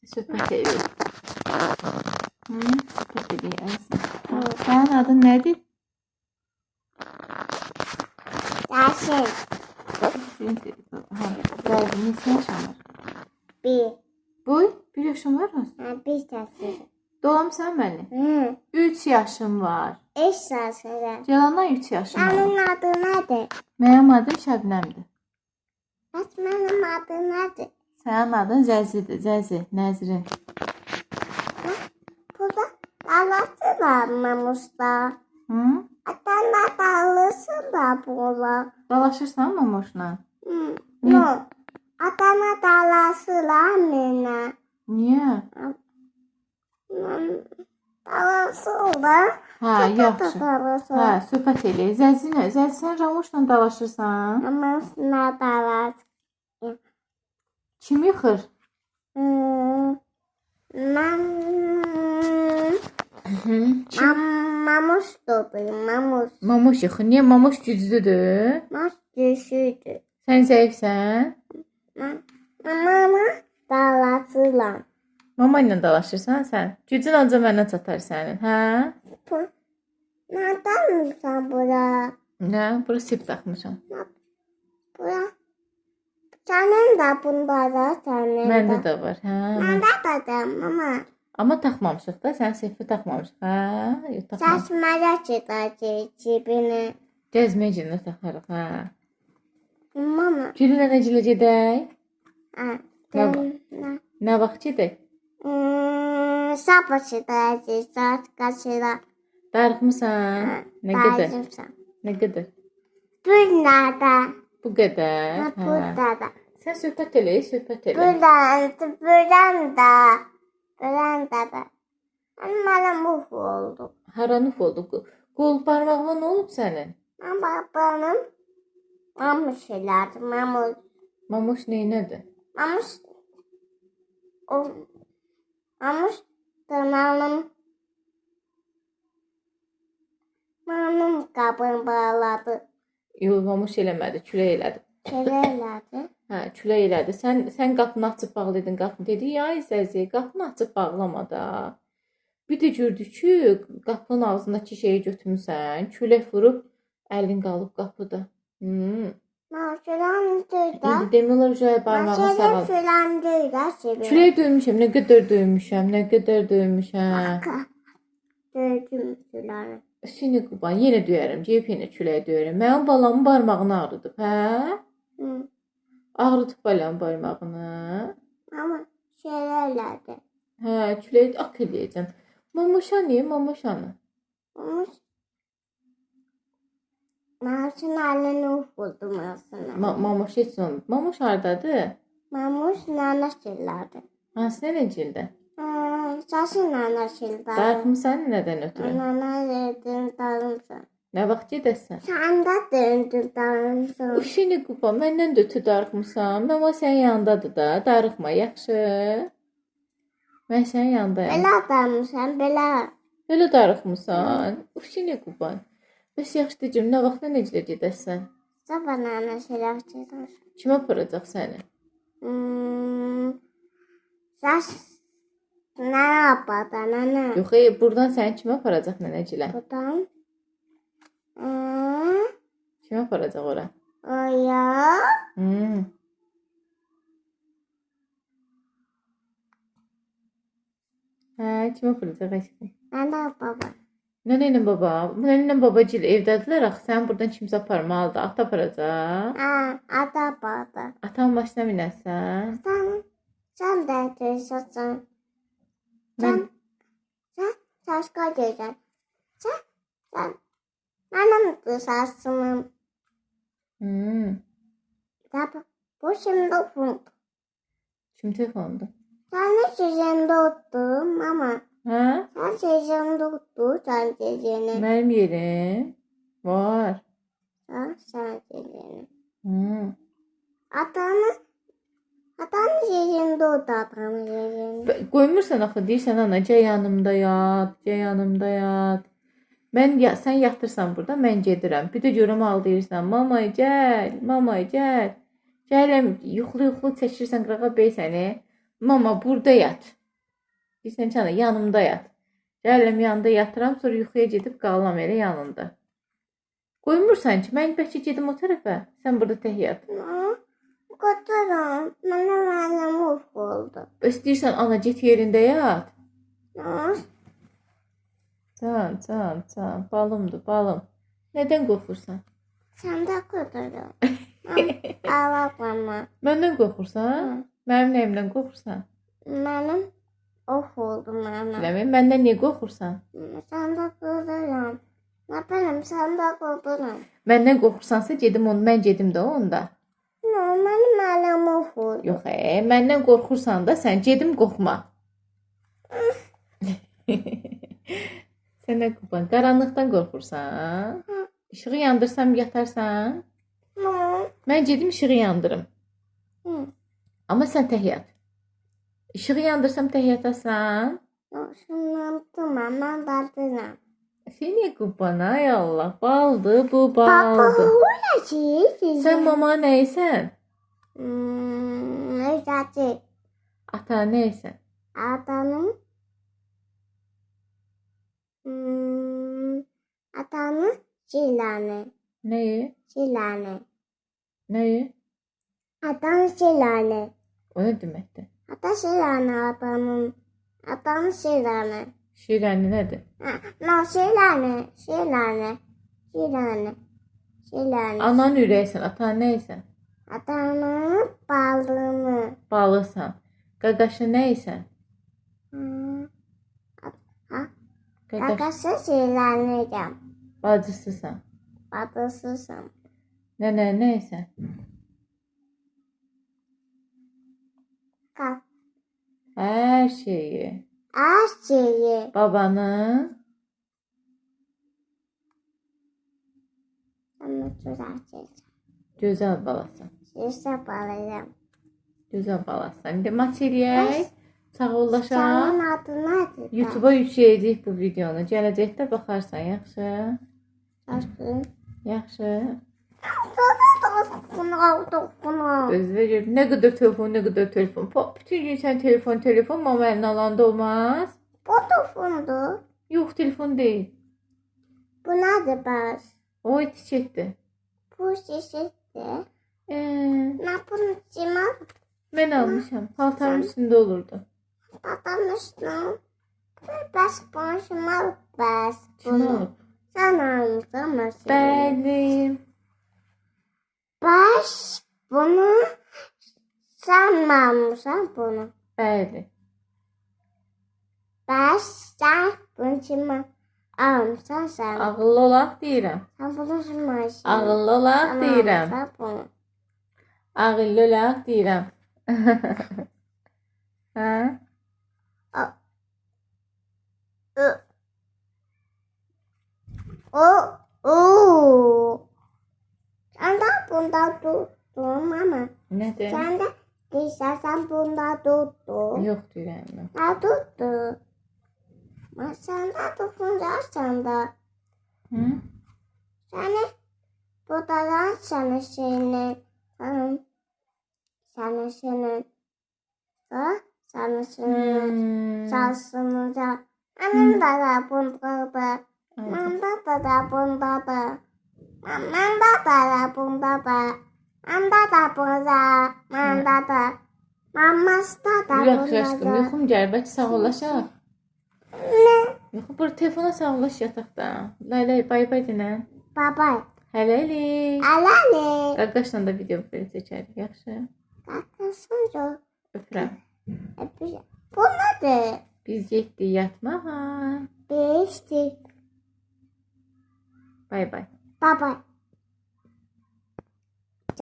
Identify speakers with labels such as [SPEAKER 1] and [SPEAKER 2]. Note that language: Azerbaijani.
[SPEAKER 1] Söhbət edirik. Söhbət edirik əzizim. Sənin adın nədir?
[SPEAKER 2] Yasin.
[SPEAKER 1] Zəzi, neçə yaşın var?
[SPEAKER 2] 1.
[SPEAKER 1] Boy, 1 yaşın var mı?
[SPEAKER 2] 1 yaşım.
[SPEAKER 1] Dolamısan məni? 3 yaşım var.
[SPEAKER 2] 3 yaşım var.
[SPEAKER 1] Cəlandan 3 yaşım var.
[SPEAKER 2] Sənin adın nədir?
[SPEAKER 1] Mənim adım Şəbnəmdir.
[SPEAKER 2] Bəs mənim adım nədir?
[SPEAKER 1] Sənin adın Zəzidir. Zəzi, Nəzrin.
[SPEAKER 2] Burada dalaşırlar mamusla.
[SPEAKER 1] Hı?
[SPEAKER 2] Atana dalaşırlar burada.
[SPEAKER 1] Dalaşırsan mamoşla?
[SPEAKER 2] Yox. Atana dalaşırlar mənə.
[SPEAKER 1] Niyə?
[SPEAKER 2] Dalaşırlar.
[SPEAKER 1] Hə, yaxşı. Hə, söhbət eləyək. Zəzi nə? Zəzi, sən Ramoşla dalaşırsan?
[SPEAKER 2] Mamusla dalaşır.
[SPEAKER 1] Kim yıxır?
[SPEAKER 2] Mən...
[SPEAKER 1] Kim?
[SPEAKER 2] Mamuş doğdu, mamuş.
[SPEAKER 1] Mamuş yıxır. Niyə? Mamuş güclüdür.
[SPEAKER 2] Mamuş güclüdür.
[SPEAKER 1] Sən zəifsən?
[SPEAKER 2] Mama dalaşıram.
[SPEAKER 1] Mama ilə dalaşırsan sən. Gücün ancaq mənə çatar sənin, hə?
[SPEAKER 2] Nə danırsan bura?
[SPEAKER 1] Nə? Bura sip taxmışam.
[SPEAKER 2] Bura. Sənin də bunda da, sənin də.
[SPEAKER 1] Məndə də var, hə?
[SPEAKER 2] Məndə də da, mama.
[SPEAKER 1] Amma taxmamışıq da, sən sipi taxmamışıq, hə? Yox, taxmamışıq.
[SPEAKER 2] Saçmaya gedəcək cibini.
[SPEAKER 1] Gəzməyə gedəndə taxarıq, hə?
[SPEAKER 2] Mama.
[SPEAKER 1] Güllə necə gedək?
[SPEAKER 2] Hə.
[SPEAKER 1] Nə vaxt gedək?
[SPEAKER 2] Sabah gedəcək, saat qaçıra.
[SPEAKER 1] Darıxmısan? Nə qədər?
[SPEAKER 2] Darıxmışam.
[SPEAKER 1] Nə qədər?
[SPEAKER 2] Bir nədə?
[SPEAKER 1] Bu qədər?
[SPEAKER 2] Bu qədər.
[SPEAKER 1] Sən söhbət elə, söhbət elə.
[SPEAKER 2] Buradan da. Buradan da. Mənəm uf oldu.
[SPEAKER 1] Haran uf oldu? Qol barmağına nə olub sənin?
[SPEAKER 2] Mən babanım mamuş elədi, mamuş.
[SPEAKER 1] Mamuş neynədir?
[SPEAKER 2] Mamuş, mamuş dırnağım, mənim qabını bağladı.
[SPEAKER 1] Yox, mamuş eləmədi, külək elədi.
[SPEAKER 2] Külək elədi?
[SPEAKER 1] Hə, külək elədi. Sən qapını açıb bağlaydın qapını. Dedi, ay Zəzi, qapını açıb bağlama da. Bir də gördü ki, qapının ağzındakı şeyi götürmüsən, külək vurub əlin qalıb qapıda. İndi demək olar ki, barmağını sağal. Külək döymüşəm, nə qədər döymüşəm, nə qədər döymüşəm.
[SPEAKER 2] Döydüm küləyi.
[SPEAKER 1] Şimdi qurban, yenə döyərəm, gəlib yenə külək döyərəm. Mənim balamın barmağını ağrıdıb, hə? Ağrıdıb balamın barmağını.
[SPEAKER 2] Amma şeylər elədi.
[SPEAKER 1] Hə, külək ak eləyəcəm. Mamoşa niyə, mamoşanı?
[SPEAKER 2] Mamoş. Mamoşun əlini uf oldu mamoşuna.
[SPEAKER 1] Mamoş heç nə olmur. Mamoş hardadır?
[SPEAKER 2] Mamoş nənəşillərdir.
[SPEAKER 1] Hansı nənəcildə?
[SPEAKER 2] Saçı nənəşillərdir.
[SPEAKER 1] Darıxmısan nədən ötürü?
[SPEAKER 2] Nənəşildən darıxmısan.
[SPEAKER 1] Nə vaxt gedəsən?
[SPEAKER 2] Sən də döndün darıxmısan.
[SPEAKER 1] Uşini quba, məndən də ötürü darıxmısan. Mama sənin yanındadır da, darıxma, yaxşı. Mən sənin yanındayam.
[SPEAKER 2] Belə darıxmısan, belə.
[SPEAKER 1] Belə darıxmısan. Uşini quban. Bəs yaxşı deyəcəm, nə vaxt nənəclə gedəsən?
[SPEAKER 2] Sabah nənəşilə gedəsən.
[SPEAKER 1] Kim aparacaq səni?
[SPEAKER 2] Saç nənə apardı, nənə.
[SPEAKER 1] Yox, buradan səni kim aparacaq nənəclə?
[SPEAKER 2] Buradan?
[SPEAKER 1] Kim aparacaq ora?
[SPEAKER 2] Oya.
[SPEAKER 1] Hə, kim aparacaq aşkım?
[SPEAKER 2] Nənə baba.
[SPEAKER 1] Nənə ilə baba. Nənə ilə babacıl evdədirlər axı. Sən buradan kimsə aparmalıdır. Ata aparacaq.
[SPEAKER 2] Hə, ata apardı.
[SPEAKER 1] Atanın başına minəsən.
[SPEAKER 2] Sən də deyirsən. Sən saçqa deyirsən. Sən mənim də saçımım. Bu şimdi oldu.
[SPEAKER 1] Kim telefondu?
[SPEAKER 2] Sənin sözündə otdum, mama.
[SPEAKER 1] Hə?
[SPEAKER 2] Sən sözündə otdu, sən sözünü.
[SPEAKER 1] Mənim yerim var.
[SPEAKER 2] Sən sözünü. Atanın sözündə otdu, atanın sözünü.
[SPEAKER 1] Qoymursan axı, deyirsən ana, gəl yanımda yat, gəl yanımda yat. Sən yatırsan burada, mən gedirəm. Bir də görüm ağlayırsan, mama gəl, mama gəl. Gələm, yuxulu-yuxulu çəkirsən qırağa bey səni. Mama, burada yat. Deyirsən ki, ana, yanımda yat. Gəlirəm yanında yatıram, sonra yuxuya gedib qalam elə yanında. Qoymursan ki, mən bəlkə gedim o tərəfə, sən burada tək yat.
[SPEAKER 2] Qoturam, mənim əlim uf oldu.
[SPEAKER 1] Bəs deyirsən, ana, get yerində yat. Can, can, can, balımdır, balım. Nədən qorxursan?
[SPEAKER 2] Sən də qorxuram. Ağlama.
[SPEAKER 1] Məndən qorxursan? Mənim nəyimdən qorxursan?
[SPEAKER 2] Mənim of oldu mənə.
[SPEAKER 1] Biləməm, məndən niyə qorxursan?
[SPEAKER 2] Sən də qorxuram. Nə bilim, sən də qorxuram.
[SPEAKER 1] Məndən qorxursansa gedim onu, mən gedim də onda.
[SPEAKER 2] Nə, mənim əlim of oldu.
[SPEAKER 1] Yox, məndən qorxursan da sən gedim qorxma. Sən nə qorxursan? Qaranlıqdan qorxursan? İşığı yandırsam yatarsan?
[SPEAKER 2] Nə?
[SPEAKER 1] Mən gedim işığı yandırım. Amma sən tək yat. İşığı yandırsam tək yatasan?
[SPEAKER 2] Yox, yandırma, mən dadıram.
[SPEAKER 1] Sən niyə qurban, ay Allah, baldır bu, baldır.
[SPEAKER 2] Baba, o
[SPEAKER 1] Sən mama nəysən?
[SPEAKER 2] Özəci.
[SPEAKER 1] Ata nəysən?
[SPEAKER 2] Atanın. Atanın şilanı.
[SPEAKER 1] Nəyi?
[SPEAKER 2] Şilanı.
[SPEAKER 1] Nəyi?
[SPEAKER 2] Atanın şilanı.
[SPEAKER 1] O nə deməkdir?
[SPEAKER 2] Ata şilanı atanın. Atanın şilanı.
[SPEAKER 1] Şilanı nədir?
[SPEAKER 2] No, şilanı. Şilanı. Şilanı. Şilanı.
[SPEAKER 1] Ananın ürəyisən, atan nəysən?
[SPEAKER 2] Atanın balığını.
[SPEAKER 1] Balısan. Qaqaşı nəysən?
[SPEAKER 2] Qaqaşı şilanıyam.
[SPEAKER 1] Bacısısan.
[SPEAKER 2] Bacısısan.
[SPEAKER 1] Nənə nəysən?
[SPEAKER 2] Qap.
[SPEAKER 1] Hər şeyi.
[SPEAKER 2] Hər şeyi.
[SPEAKER 1] Babanın. Gözəl balasan.
[SPEAKER 2] Gözəl balayam.
[SPEAKER 1] Gözəl balasan. İndi maç eləyək. Sağollaşaq.
[SPEAKER 2] Sənin adı nədir?
[SPEAKER 1] YouTube-a yükləyəcəyik bu videonu. Gələcəkdə baxarsan, yaxşı?
[SPEAKER 2] Yaxşı.
[SPEAKER 1] Yaxşı. Özünə gör. Nə qədər telefon, nə qədər telefon. Bütün gün sən telefon, telefon. Mama əlinə alanda olmaz.
[SPEAKER 2] Bu telefondur.
[SPEAKER 1] Yox, telefon deyil.
[SPEAKER 2] Bu nədir bəs?
[SPEAKER 1] O etiketdir.
[SPEAKER 2] Bu şişetdir. Nə bunu kim aldı?
[SPEAKER 1] Mən almışam. Paltarın üstündə olurdu.
[SPEAKER 2] Paltarın üstündə. Bəs bunu kim alıb bəs?
[SPEAKER 1] Kim alıb?
[SPEAKER 2] Sən almışsan məsələn.
[SPEAKER 1] Bəli.
[SPEAKER 2] Bəs bunu sən almışsan bunu.
[SPEAKER 1] Bəli.
[SPEAKER 2] Bəs sən bunu kim almışsan sən?
[SPEAKER 1] Ağıllı olaq deyirəm.
[SPEAKER 2] Sən bunu kim almışsan?
[SPEAKER 1] Ağıllı olaq deyirəm. Ağıllı olaq deyirəm. Hə?
[SPEAKER 2] O. Sən də bunda tutdun, mama.
[SPEAKER 1] Nədir?
[SPEAKER 2] Sən də deyirsən bunda tutdun.
[SPEAKER 1] Yox deyirəm mən.
[SPEAKER 2] Nə tutdu? Sən də toxunacaqsan da.
[SPEAKER 1] Hı?
[SPEAKER 2] Səni budadan səni şeyini, səni şeyini, səni şeyini, salsınca. Mənim də bundadır. Məndə də bundadır. Məndə də bundadır. Məndə də bunda, məndə də. Maması da bundadır.
[SPEAKER 1] Yaxşı aşkım, yuxum gəlir, bəlkə sağollaşaq.
[SPEAKER 2] Nə?
[SPEAKER 1] Yox, bur telefona sağolaş yataqda. Layla, bay bay denə.
[SPEAKER 2] Bay bay.
[SPEAKER 1] Hələlik.
[SPEAKER 2] Hələlik.
[SPEAKER 1] Qaqaşla da video belə çəkərik, yaxşı?
[SPEAKER 2] Qaqaşın çox.
[SPEAKER 1] Öpürəm.
[SPEAKER 2] Öpürəm. Bu nədir?
[SPEAKER 1] Biz getdik yatmağa.
[SPEAKER 2] Beşdik.
[SPEAKER 1] Bay bay.
[SPEAKER 2] Bay bay.